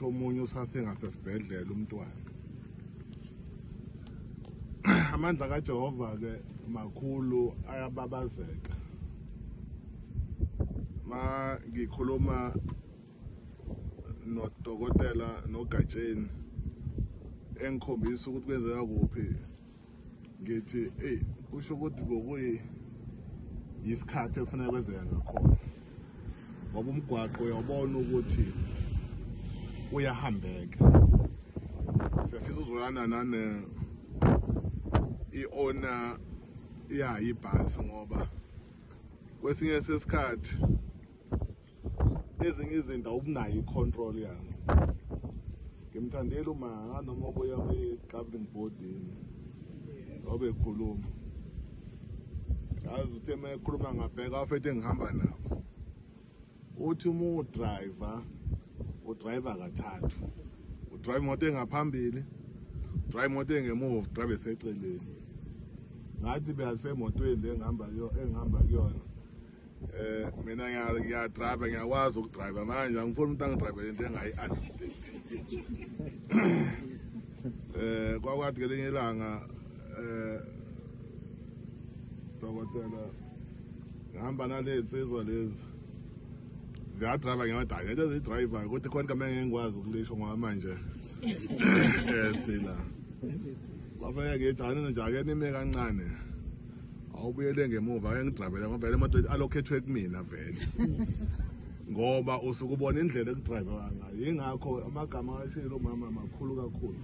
Omunye usasengasesibhedlela umntwana. Amandla kaJehova ke makhulu, ayababazeka. Ma ngikhuluma nodokotela noGatsheni engikhombisa ukuthi kwenzeka kuphi, ngithi hey, kusho ukuthi bokuyi isikhathi ekufanele kwenzeka ngakhona, ngoba umgwaqo uyabona ukuthi uyahambeka. Siyafisa uzwelana nane i-owner yayo ibhasi, ngoba kwesinye sesikhathi ezinye izinto awunayo i-control yayo. Ngimthandela uma noma obuya kwi-governing board ngoba ekhuluma, yazi uthe uma ekhuluma ngabheka afethe engihamba nabo, uthi uma udriver udriver kathathu, udrive imoto engaphambili, udrive imoto engemuva, udrive eseceleni. Ngathi beyasemotweni le engihamba kuyona, mina ngiyadrive, ngiyakwazi ukudrive manje, angifuni umuntu angidrive into engayi-understand. Kwakwathi ngelinye ilanga dokotela ngihamba nalezi lezi ziyadrayiva, ngiyathi lento ezidrayivayo ukuthi khona igama engingikwazi ukulisho ngoba manje sila bafike ngithi anini nje ake nime kancane, awubuyele ngemuva ake ngidrayivele ngoba vele imoto alokhethwe kumina vele, ngoba usuke ubona indlela ekudrayiva ngayo. Yingakho amagama ashilo umama makhulu kakhulu,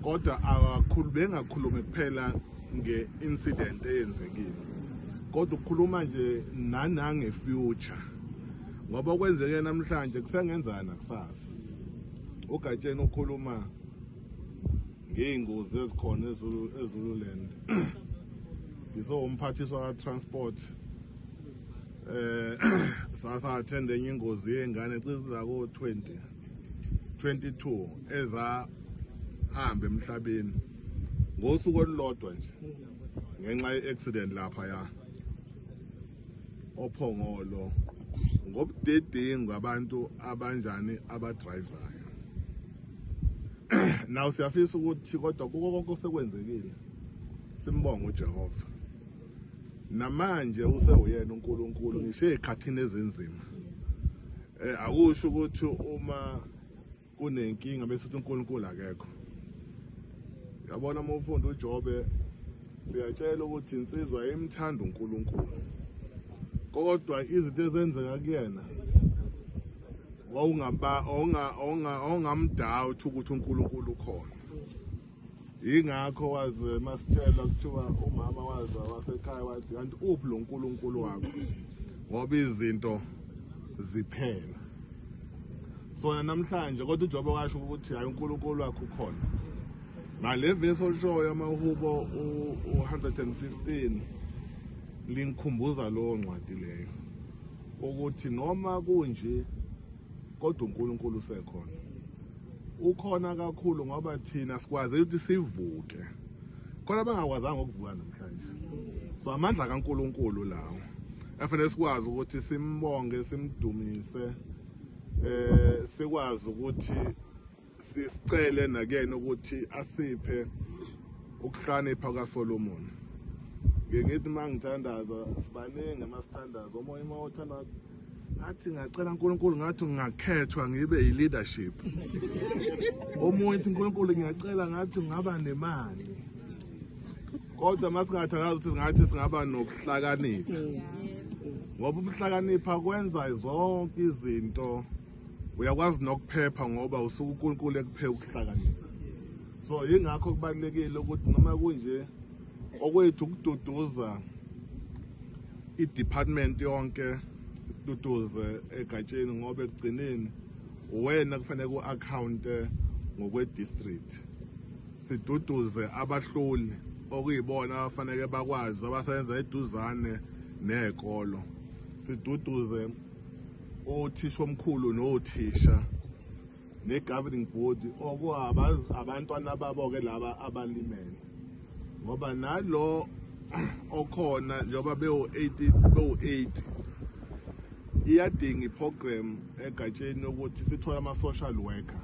kodwa akakhulu bengakhulumi kuphela nge-incident eyenzekile, kodwa ukukhuluma nje nanange-future, ngoba okwenzeke namhlanje kusengenzana nakusasa. UGatsheni ukhuluma ngey'ngozi ezikhona eZululand. Ngisowomphathiswa ka-transport, sasa-attend enye ingozi yey'ngane cishe ko-20 22 ezahamba emhlabeni ngosuku olulodwa nje ngenxa ye-accident laphaya oPhongolo, ngobudedengu abantu abanjani abadrayivayo. Now siyafisa ukuthi kodwa kuko konke osekwenzekile simbonge uJehova. Namanje usewuyena uNkulunkulu ngisho ezikhathini ezinzima. Akusho ukuthi uma kunenkinga bese uthi uNkulunkulu akekho. Yabona uma ufunda uJobe uyatshela ukuthi insizwa imthanda uNkulunkulu, kodwa izinto ezenzeka kuyena wawungamdoubt ukuthi uNkulunkulu ukhona. Yingakho waze masitshela kuthiwa umama waze wasekhaya wathi kanti uphi lo nkulunkulu wakho, ngoba izinto ziphela. Sona namhlanje kodwa uJobe washo ukuthi hayi uNkulunkulu wakho ukhona. Ngale verse olishoyo amahubo u-115 lingikhumbuza lowo ncwadi leyo, ukuthi noma kunje kodwa uNkulunkulu usekhona. Ukhona kakhulu ngoba thina sikwazi ukuthi sivuke, khona abangakwazanga ukuvuka namhlanje. So amandla kaNkulunkulu lawo afanele sikwazi ukuthi simbonge, simdumise, sikwazi ukuthi sisicele nakuyena ukuthi asiphe ukuhlakanipha kaSolomon. Ngithi mangithandaza sibaningi amasithandazo, omunye uma uthandaza ngathi ngacela uNkulunkulu ngathi ngingakhethwa ngibe yi-leadership, omunye uthi uNkulunkulu ngiyacela ngathi ngingaba nemali, kodwa masingathandaza ukuthi ngathi singaba nokuhlakanipha, ngoba ukuhlakanipha kwenza zonke izinto, uyakwazi nokuphepha ngoba usuke uNkulunkulu ekuphe ukuhlakanipha. So yingakho kubalulekile ukuthi noma kunje okwethu ukududuza i-department yonke, sikududuze egatsheni, ngoba ekugcineni wena kufanele ku-account ngokwe-district. Siduduze abahloli okuyibona abafanele bakwazi abasebenza eduzane nezikolo, siduduze othisha omkhulu nothisha ne-governing board abantwana babo ke laba abalimele, ngoba nalo okhona njengoba bewu-80 bewu-80 Iyadinga iprogram egatsheni ukuthi sithole ama social worker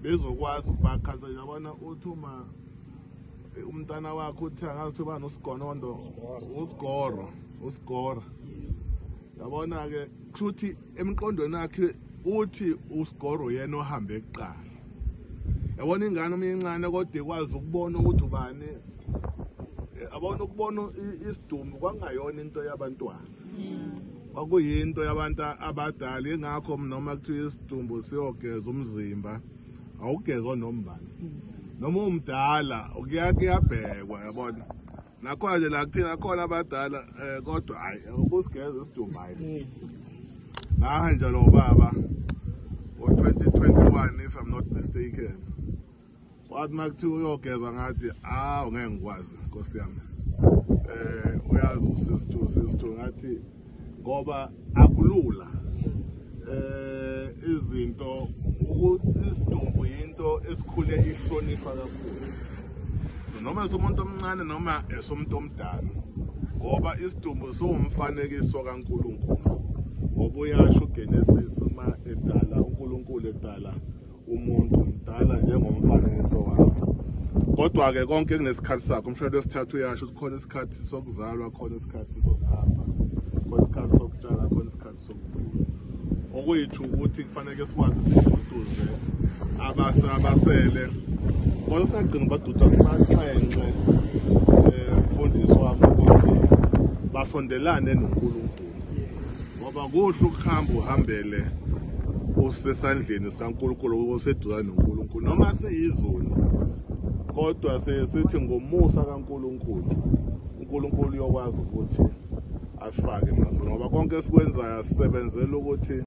bezokwazi ukubakhansela. Yabona uthi uma umntana wakho uthi angazi uba nosigonondo, usigoro, usigora, yabona ke kushuthi emqondweni wakhe uthi usigoro yena ohambe kuqala. Yabona ingane uma incane kodwa ikwazi ukubona ukuthi ubani, abona ukubona isidumbu kwangayona into yabantwana, kwakuyinto yabantu abadala. Ingakho noma kuthiwa isidumbu siyogeza umzimba, awugezwa nombani noma umdala, kuyabhekwa yabona. Nakhona nje la kuthina khona abadala, kodwa hayi ukusigeza isidumbu hayi. Ngahanja lo baba ngo-2021 if I'm not mistaken, wathi makuthiwa uyogeza ngathi awu ngeke ngikwazi nkosi yami, uyazi usisi ngathi ngoba akulula izinto ukuthi isidumbu yinto esikhule ihlonishwa kakhulu, noma esomuntu omncane noma esomuntu omdala, ngoba isidumbu siwumfanekiso kaNkulunkulu. Ngoba uyasho uGenesis uma edala uNkulunkulu edala umuntu mdala njengomfanekiso wakhe. Kodwa ke konke kunesikhathi sakho. Umshado wesithathu uyasho ukuthi khona isikhathi sokuzalwa, khona isikhathi sokuhamba, khona isikhathi sokutshala, khona isikhathi sokuvuna. Okuyithu ukuthi kufanele sikwazi siduduze abasele, kodwa singagcini baduda, sibanxenxe mfundisi wami ukuthi basondelane noNkulunkulu, ngoba kuhle ukuhamba uhambele usesandleni sikaNkulunkulu, useduzane noNkulunkulu noma siyizoni, kodwa sithi ngomusa kaNkulunkulu uNkulunkulu uyokwazi ukuthi asifake emazulwini, ngoba konke esikwenzayo asisebenzela ukuthi